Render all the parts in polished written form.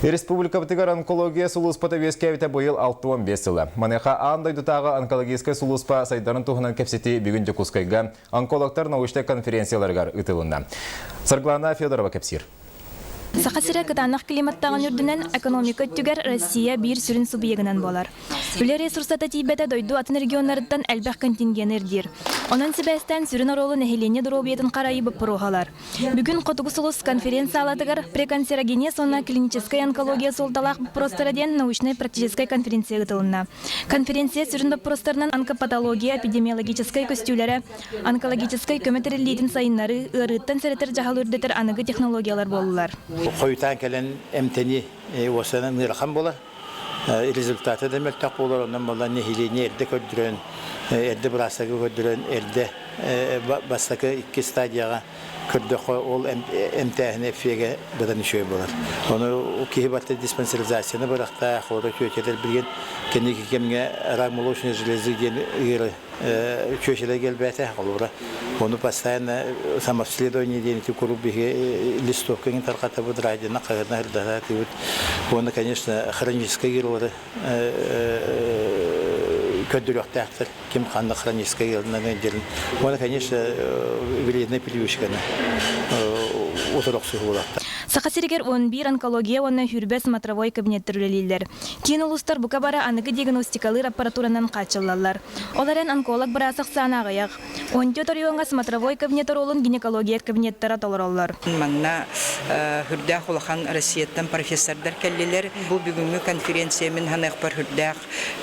Республикабытыгар онкология сулууспата үөскээбитэ быйыл 65 сыла. Маныаха аан дойдутааҕы онкологическай сулууспа сайдарын туһунан кэпсэтии бүгүн Дьокуускайга онкологтар научнай конференцияларыгар ыытылынна. Саргылана Федорова кэпсиир. Саха сирэ кытаанах климаттааҕын үрдүнэн экономика өттүгэр Россия биир сүрүн субъегынан буолар. Үлэ ресурсата тиийбэтэ дойду атын регионнарыттан элбэх контингены ирдиир. Онон сибээстээн сүрүн оруолу нэһилиэнньэ доруобуйатын харайыы боппуруоһа ылар. Бүгүн Хотугу сулус конференц-саалатыгар преканцерогенез уонна клиническэй онкология суолталаах боппуруостара диэн научнай-практическай конференция ыытылынна. Конференция сүрүн боппуруостарынан онкопатология эпидемиологическай көстүүлэрэ, онкологическай көмө тэриллиитин сайыннарыы, ыарыыттан сэрэтэр дьаһал үрдэтэр аныгы технологиялар буоллулар. Хойутаан кэлэн эмтэнии уосанан ыарахан буолар. Результата да мөлтөх буолар, онон буолла нэһилиэнньэ эрдэ көрдөрөн, эрдэ быраастарга көрдөрөн, эрдэ бастакы икки стадияҕа көрдөххө, ол эмтээһин эффегэ быдан үчүгэй буолар. Ону киһи барыта диспансеризацияны барахтаах, олору чүөчэлэр билигин кэнники кэмҥэ рак молочной железы диэн ыары чүөчэлэр кэлбээтэ, холобура. Ону постоянно самообследование диэн ити куруук биһиги листовка иҥин тарҕатабыт, радионан хаһыатынан сырдатаатыбыт. Уонна, конечно, хроническай ыарыылары көрдөрүөхтээхтэр. Ким ханна хроническай ыарыынан ыалдьарын. Уонна, конечно, вредная привычканы утары охсуһуулаахтар. Саха сиригэр 11 онкология уонна хүрбэ смотровой кабинеттар үлэлииллэр. Киин улуустар бука бары аныгы диагностикалыыр аппаратуранан хааччыллаллар. Ол эрэн онколог быраас ахсаана аҕыйах. 14 оройуоҥҥа смотровой кабинет оруолун гинекология кабинеттара толороллор. Манна үрдээх улахан Россияттан профессордар кэллилэр. Бу бүгүҥҥү конференция мин ханыахпар үрдээх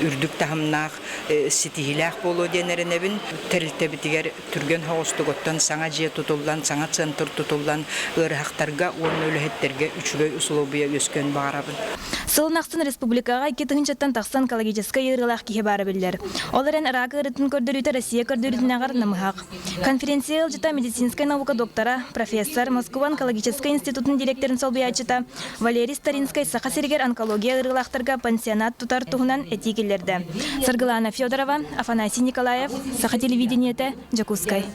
үрдүк таһымнаах ситиһиилээх буолуо диэн эрэнэбин. Тэрилтэбитигэр түргэн соҕустук оттон саҥа дьиэ тутуллан, саҥа центр тутуллан ыарыһахтарга уонна үлэһиттэргэ үчүгэй усулуобуйа үөскүөн баҕарабын. Сылын ахсын республикаҕа 2 тыһыынчаттан тахса онкологическай ыарыылаах киһи баара биллэр. Ол эрэн рак ыарыытын көрдөрүүтэ Россия көрдөрүүтүнээҕэр намыһах. Конференция ыалдьыта медицинскэй наука доктора, профессор, Москва онкологическай институтун директорын солбуйааччыта Валерий Старинскай Саха сиригэр онкология ыарыылаахтарга пансионат тутар туһунан этии киллэрдэ. Саргылана Федорова, Афанасий Николаев, Саха телевидениетэ, Дьокуускай.